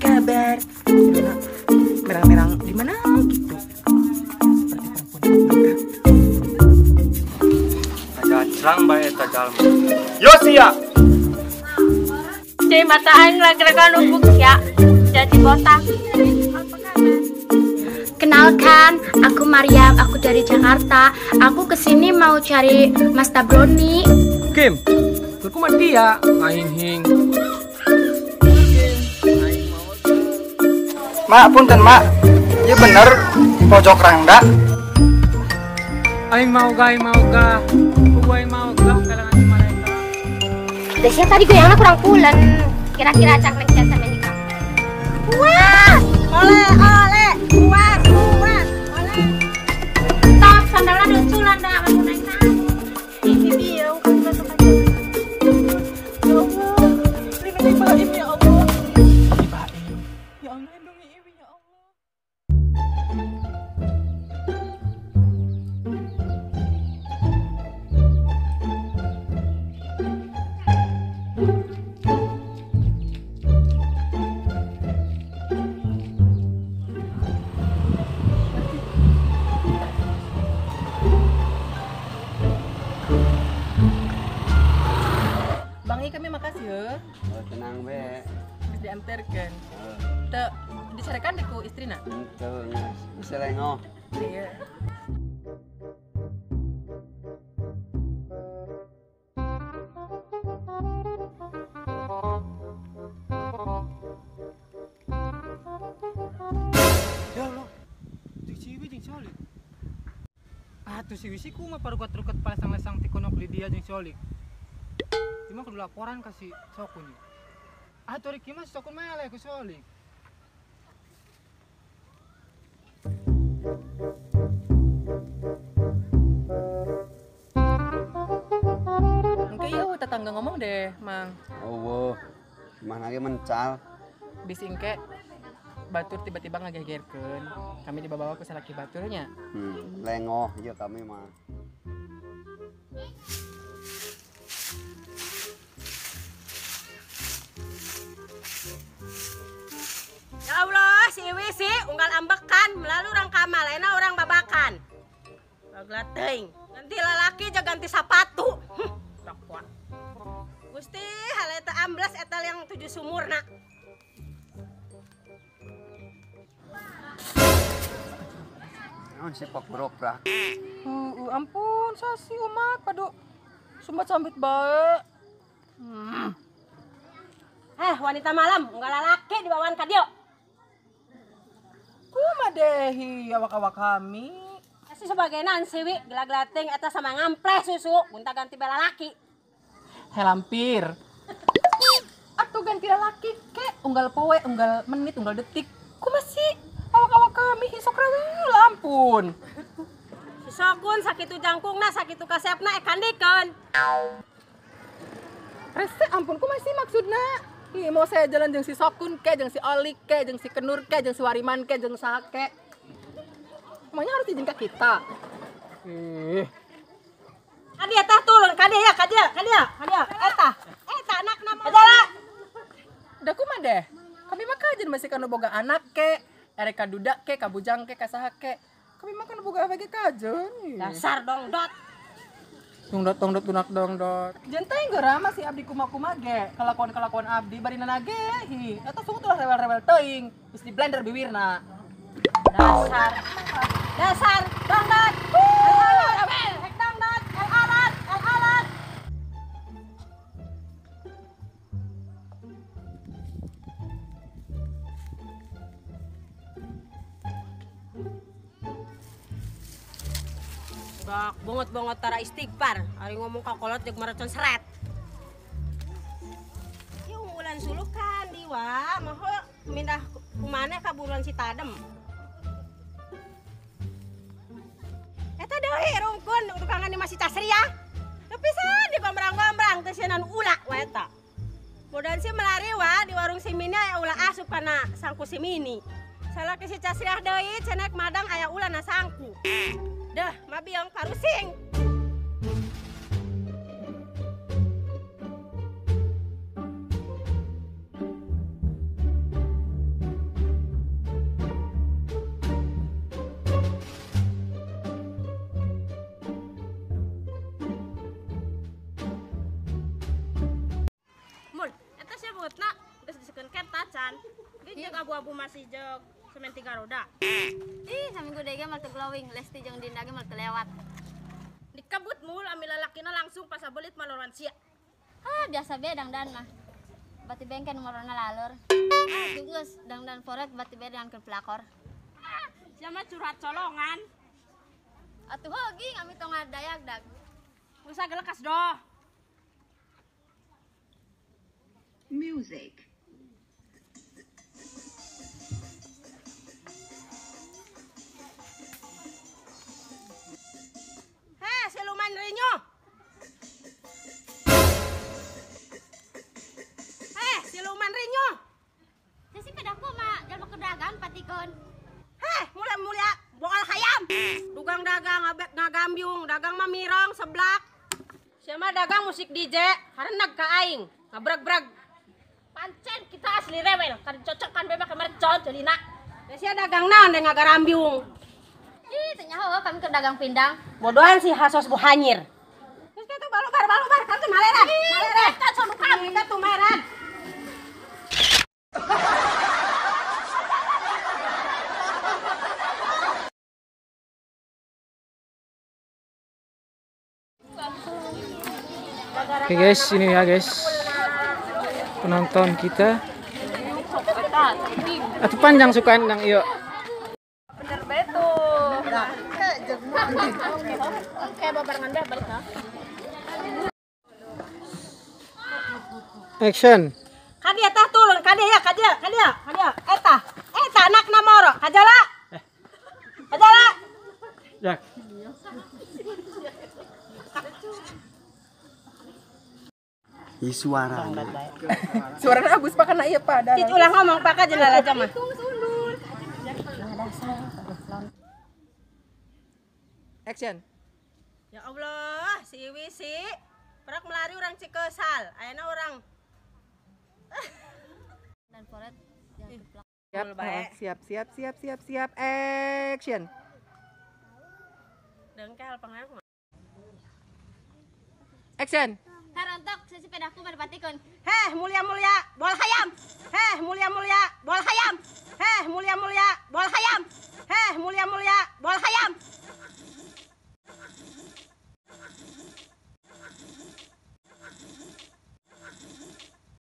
kabar? Merang-merang di mana gitu? Seperti perempuan. Gaclang bae eta jalma. Yo sia. Cai mata aing lagi-lagi nubuk ya. Jadi botak. Kenalkan, aku Mariam, aku dari Jakarta. Aku kesini mau cari Mas Tabroni. Kim, aku mah dia, aing hing. Mak, punten mak. Iya bener, pojok rangda. Aing mau ga, aing mau ga. Aing mau ga, kalangan si mereka. Desnya tadi goyangnya kurang pulen. Kira-kira cak neng jasa menikah. Wah, oleh oleh, puas puas, oleh. Top, sandalnya lucu lah, ndak kamu naik naik. Ini dia, bukan masuk aja. Ya Allah, lindungi Baim ya Allah. Baim, ya Allah lindungi Iwi ya Allah. Kami makasih ya. Oh, tenang be. Bisa diantarkan. Teu dicarekan ku istrina? Henteu, bisa lengoh. Iya. Ya Allah. Jeung si Iwi jeung si Olik. Atuh si Wisi kumaha parukat-rukat palesang-lesang ti konok Lydia jeung si Olik. Cuma kudu laporan ka si Sokun. Atuh rek mah si Sokun meleh ku si Olik. Engke ieu tetangga ngomong deh, Mang. Oh, gimana ge mencal. Bisi engke batur tiba-tiba ngagegerkeun. Kami dibawa ku salaki baturnya. Lengoh ieu kami mah. Ya Allah, si Iwi si unggal ambekan melalui orang kamal, lainnya orang babakan. Bagla teuing. Ganti lalaki aja ganti sepatu. Takwa. Gusti, hal eta ambles eta yang 7 sumurna. Naon si pok beroprak. Ampun, sasi umat padu sumbat sambit bae. Wanita malam, unggal lalaki dibawaan ka dieu. Kuma dehi awak-awak kami. Kasi sebagai nansi wi gelag-gelating eta sama ngampleh susu gonta ganti bela laki. Helampir. Atuh ganti lalaki ke unggal poe, unggal menit, unggal detik. Kuma sih awak-awak kami hisok rewel ampun. Si Sokun sakitu jangkungna sakitu kasepna ekandikeun. Rese ampun kuma sih maksudna? Ih, mau saya jalan jeung si Sokun ke, jeung si Olik ke, jeung si Kenur ke, jeung si Wariman ke, jeung saha ke. Emangnya harus izin ke kita? Ih. Kadieu tah tulung, kadieu ya, kadieu, kadieu, kadieu. Eta, eta anakna mah. Jala. Da kumaha deh? Kami mah kajen masih kanu boga anak ke, erek ka duda ke, ka bujang ke, ka saha ke. Kami mah kanu boga abg kajen. Dasar dongdot. Dongdot dongdot dunak dongdot. Jentai geura masih abdi kuma-kuma ge, kelakuan-kelakuan abdi bari nana ge hi. Eta sungguh tuh rewel-rewel teuing, geus di blender biwirna. Dasar. Dasar dongdot. Hek dongdot, el alat, el alat. Bak bongot-bongot tara istighfar, ari ngomong ka kolot jeung mercon seret. Ieu unggulan sulukan diwa, maho mindah kumaneh ka buruan si Tadem. Eta deui rungkun tukangan di masih Casria. Tapi pisan di gombrang-gombrang teh sieun ula wa eta. Mudahan sih melari wa di warung si Mini aya ula asup kana sangku si Mini. Salah ke si Casriah deui cenek madang aya ula na sangku. Dah, mabiong parusing. jeung abu-abu masih jeung semen 3 roda. Ih, saminggu deui ge mal teu glowing, Lesti jeung Dinda ge mal teu lewat. Dikebut mul ambil lalakina langsung pas abelit maloran sia. Ah, biasa be dangdan mah. Bati bengken morona lalur. Ah, geus dangdan foret bati be dengan pelakor. Ah, sia mah curhat colongan. Atuh hogi ngami tong ngadayak dag. Usah gelekas doh. Music. Heh, siluman rinyo. Heh, siluman rinyo. Sesi pedaku mah jalma keur dagang patikon. Heh, mulia-mulia boal hayam. Dugang dagang abek ngagambyung, dagang mah mirong seblak. Sia mah dagang musik DJ, hareneg ka aing, ngabrag-brag. Pancen kita asli rewel, kan cocok kan bebek mercon jadina. Sia dagang naon deh ngagarambyung. Ih, teu nyaho kami keur dagang pindang. Bodohan si hasos bu hanyir. Terus tuh balubar kan tuh maleran. Maleran. Eta sono kami kita tuh meran. Oke guys, ini ya guys penonton kita. Atau panjang suka endang iyo. Bener betul. Oke, babarengan dah balik ha. Action. Kadia tah turun, kadia ya, kadia, kadia, kadia. Eta, eta anakna moro, kajala. Kajala. Ya. Ih, suarana. Suarana abus pak kana ieu pak. Cit ulah ngomong pak ka jenal aja mah. Action. Ya Allah, si Iwi si perak melari orang Cikesal, ayeuna orang Dan foret yang Siap, siap, siap, siap, siap, siap, action. Dengkel pengaruh. Action. Harontok sesi pedaku merpatikon. Heh, mulia-mulia, bol hayam. Heh, mulia-mulia, bol hayam. Heh, mulia-mulia, bol hayam. Heh, mulia-mulia, bol hayam.